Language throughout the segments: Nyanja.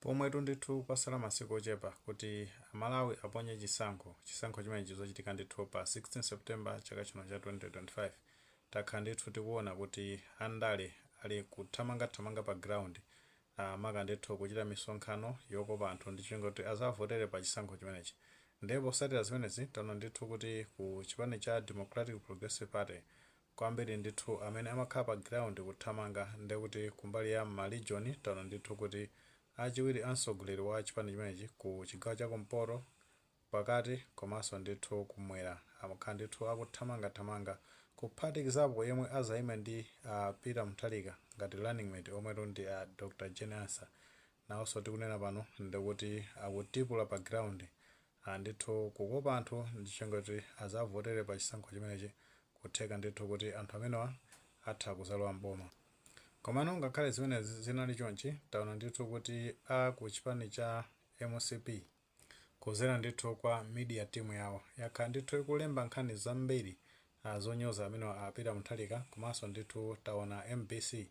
Pomwetu ndithu kwasala masiku ochepa kuti Amalawi aponye chisankho, chisankho chimene chizochitika ndithu pa 16 September chaka chino cha 2025, takhala ndithu tikuona kuti andale ali kuthamangathamanga pa ground, maka ndithu kuchita misonkhano yokopa anthu ndi cholinga kuti azavotere pa chisankho chimenechi. Ndipo posatira zimenezi, taona ndithu kuti ku chipani cha Democratic Progressive Party kwambiri ndithu amene amakhala pa ground kuthamanga, ndekuti kumbali ya ma region taona ndithu kuti achiwiri a mtsogoleri wa chipani chimenechi ku chigawo cha kumpoto, pakati komanso ndithu kumwera amakhala ndithu akuthamangathamanga, kuphatikizapo yemwe azayime ndi Peter Mutharika ngati running mate, omwetu ndi Dr Jane Ansah. Nawonso tikunena pano ndikuti akutipula pa ground ndithu kukopa anthu ndi cholinga kuti azavotere pa chisankho chimenechi, kutheka ndithu kuti anthu amenewa atha kuzalowa mboma. Komano ngakhale zimenezi zinali chonchi, taona ndithu kuti a ku chipani cha MCP kuzera ndithu kwa media team yawo yakhala ndithu ikulemba nkhani zambiri zonyoza amenewa a Peter Mutharika. Komanso ndithu taona MBC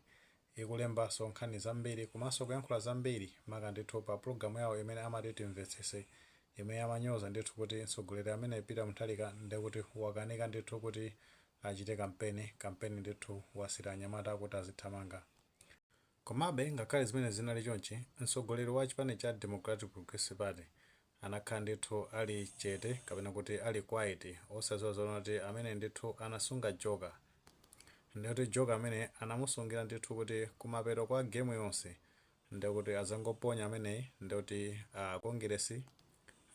ikulembanso nkhani zambiri komanso kuyankhula zambiri, maka ndithu pa pulogalamu yawo imene amati Timvetsese, imene amanyoza ndithu kuti mtsogoleri amene Peter Mutharika ndekuti wakanika ndithu kuti achite kampeni, kampeni ndithu wasira anyamata kuti azithamanga. Komabe ngakhale zimene zinali chonchi, mtsogoleri wa chipani cha Democratic Progressive Party anakhala ndithu ali chete kapena kuti ali quiet, osadziwa zoona kuti amene ndithu anasunga joker, ndikuti joker amene anamusungira ndithu kuti kumapeto kwa game yonse ndikuti azangoponya ameneyi, ndikuti Congress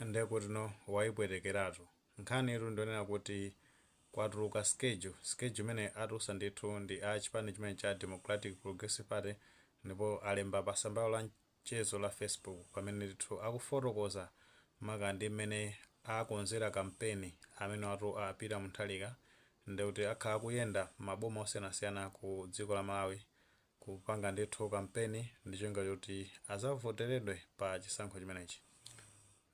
ndikuti no wayipwetekeratu. Nkhani itu ndionena kuti kwatuluka schedule. Schedule imene atulutsa ndithu ndi a chipani chimene cha Democratic Progressive Party, ndipo alemba pa tsamba la mchezo la Facebook pamene ndithu akufotokoza maka ndi mmene akonzera kampeni amene watu a Peter Mutharika, ndikuti akhala akuyenda maboma osiyanasiyana ku dziko la Malawi kupanga ndithu kampeni ndi cholinga choti azavoteredwe pa chisankho chimenechi.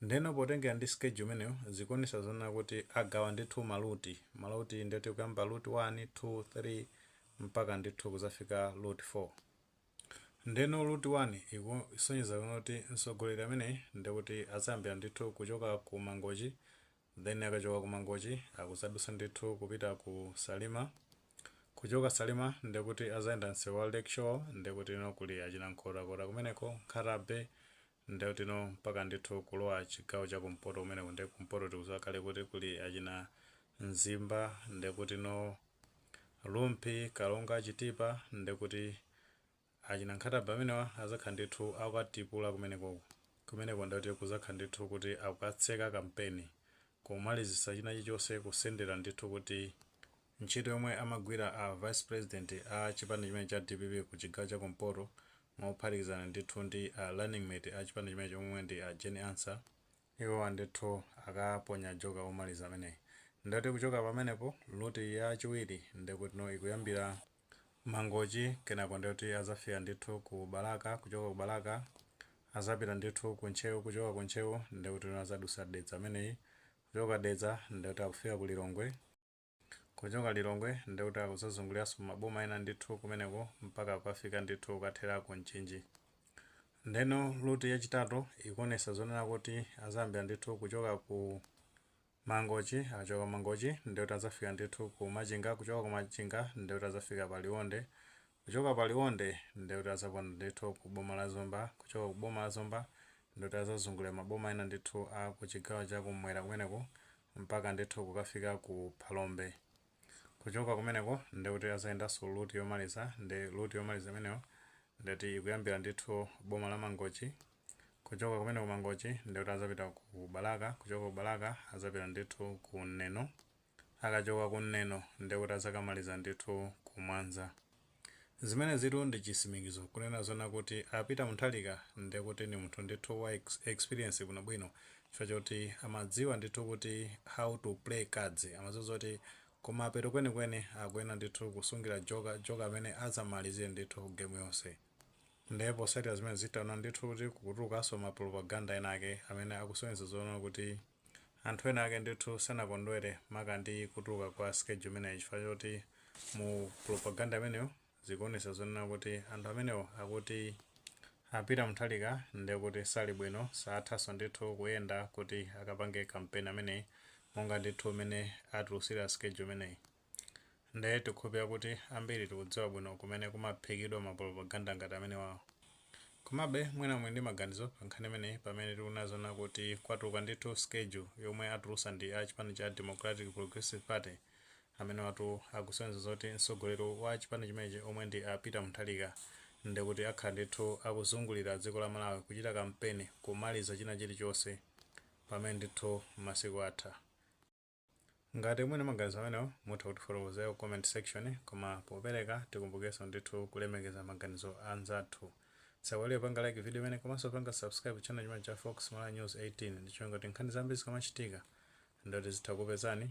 Ndeno potengera ndi schedule imeneyo, zikuonesa zonena kuti agawa ndithu ma route. Ma route ndeti kuyamba route 1, 2, 3 mpaka ndithu kuzafika route 4. Ndeno route 1 ikusonyeza kuti mtsogoleri amene ndikuti azayambira ndithu kuchoka ku Mangochi, then akachoka ku Mangochi akuzadusa ndithu kupita ku Salima. Kuchoka Salima ndikuti azayenda msewu wa Lakeshore, ndikuti no kuli achina Nkhotakota kumeneko, Nkhata Bay, ndikuti no mpaka ndithu kulowa chigawo cha kumpoto kumeneko. Ndi kumpoto tikudziwa kale kuti kuli achina Mzimba, ndikuti no Rumphi, Karonga, Chitipa, ndikuti achina Nkhata Bay amenewa azakhala ndithu akukatipula kumenekoko. Kumeneko ndikuti kuzakhala ndithu kuti akukatseka kampeni, kumalizisa china chilichonse, kusendera ndithu kuti ntchito yomwe amagwira a vice president a chipani chimene cha DPP ku chigawo cha kumpoto, mophatikizana ndithu ndi a running mate a chipani chimene chomwe ndi a Jane Ansah, iwowa ndithu akaponya joka omaliza ameneyi. Ndati kuchoka pamenepo, route yachiwiri ndikuti no ikuyambira Mangochi, kenako ndikuti azafika ndithu ku Balaka. Kuchoka ku Balaka azapita ndithu ku Ntcheu. Kuchoka ku Ntcheu ndikuti no azadusa Dedza ameneyi. Kuchoka Dedza ndikuti akufika ku Lilongwe. Kuchoka Lilongwe ndikuti akuzazunguliranso maboma ena ndithu kumeneko mpaka kukafika ndithu kukathera ku Mchinji. Ndeno route yachitatu ikuonesa zonena kuti azayambira ndithu kuchoka ku Mangochi. Akachoka Mangochi ndikuti azafika ndithu ku Machinga. Kuchoka ku Machinga ndikuti azafika pa Liwonde. Kuchoka pa Liwonde ndikuti azaponda ndithu ku boma la Zomba. Kuchoka ku boma la Zomba ndikuti azazungulira maboma ena ndithu a ku chigawo cha kumwera kumeneko mpaka ndithu kukafika ku Phalombe. Kuchoka kumeneko ndikuti azayendanso route yomaliza. Ndi route yomaliza imeneyo ndati ikuyambira ndithu boma la Mangochi. Kuchoka kumeneko Mangochi ndikuti azapita ku Balaka. Kuchoka ku Balaka azapita ndithu ku Neno. Akachoka ku Neno ndikuti azakamaliza ndithu ku Mwanza. Zimene zitu ndi chisimikizo kunena zona kuti a Peter Mutharika ndikuti ni munthu ndithu wa experience bwinobwino, chifukwa choti amadziwa ndithu kuti how to play cards. Amadziwa zoti kumapeto kwenikweni akuyena ndithu kusungira joka, joka amene azamalizire ndithu game yonse. Ndipo posatira zimene zitaona ndithu kuti kukutulukanso ma propaganda ena ake amene akusonyeza zoona kuti anthu ena ake ndithu sanakondwere maka ndi kutuluka kwa schedule imeneyi, chifukwa choti mu propaganda imeneyo zikuonesa zonena kuti anthu amenewo akuti A Peter Mutharika ndekuti sali bwino, sathanso ndithu kuyenda kuti akapange kampeni ameneyi monga ndithu umene atulutsira schedule imeneyi. Ndiye tikukhulupirira kuti ambiri tikudziwa bwino kumene kumaphikidwa ma propaganda ngati amenewawo. Komabe mwina muli ndi maganizo pa nkhani imeneyi, pamene tikunazona kuti kwatuluka ndithu schedule yomwe atulutsa ndi a chipani cha Democratic Progressive Party, amene watu akusonyeza zoti mtsogoleri wa chipani chimenechi, omwe ndi a Peter Mutharika, ndikuti akhala ndithu akuzungulira dziko la Malawi kuchita kampeni kumaliza china chilichonse pamene ndithu masiku atha. Ngati muli maganizo amenewo, mutha kutifotokozera ku comment section. Koma popereka, tikumbukenso ndithu kulemekeza maganizo anzathu. Tisaiwale panga like video imene komanso panga subscribe channel chimene cha Fox Malawi News 18, ndicholinga kuti nkhani zambiri zikamachitika ndoti zitha kupezani.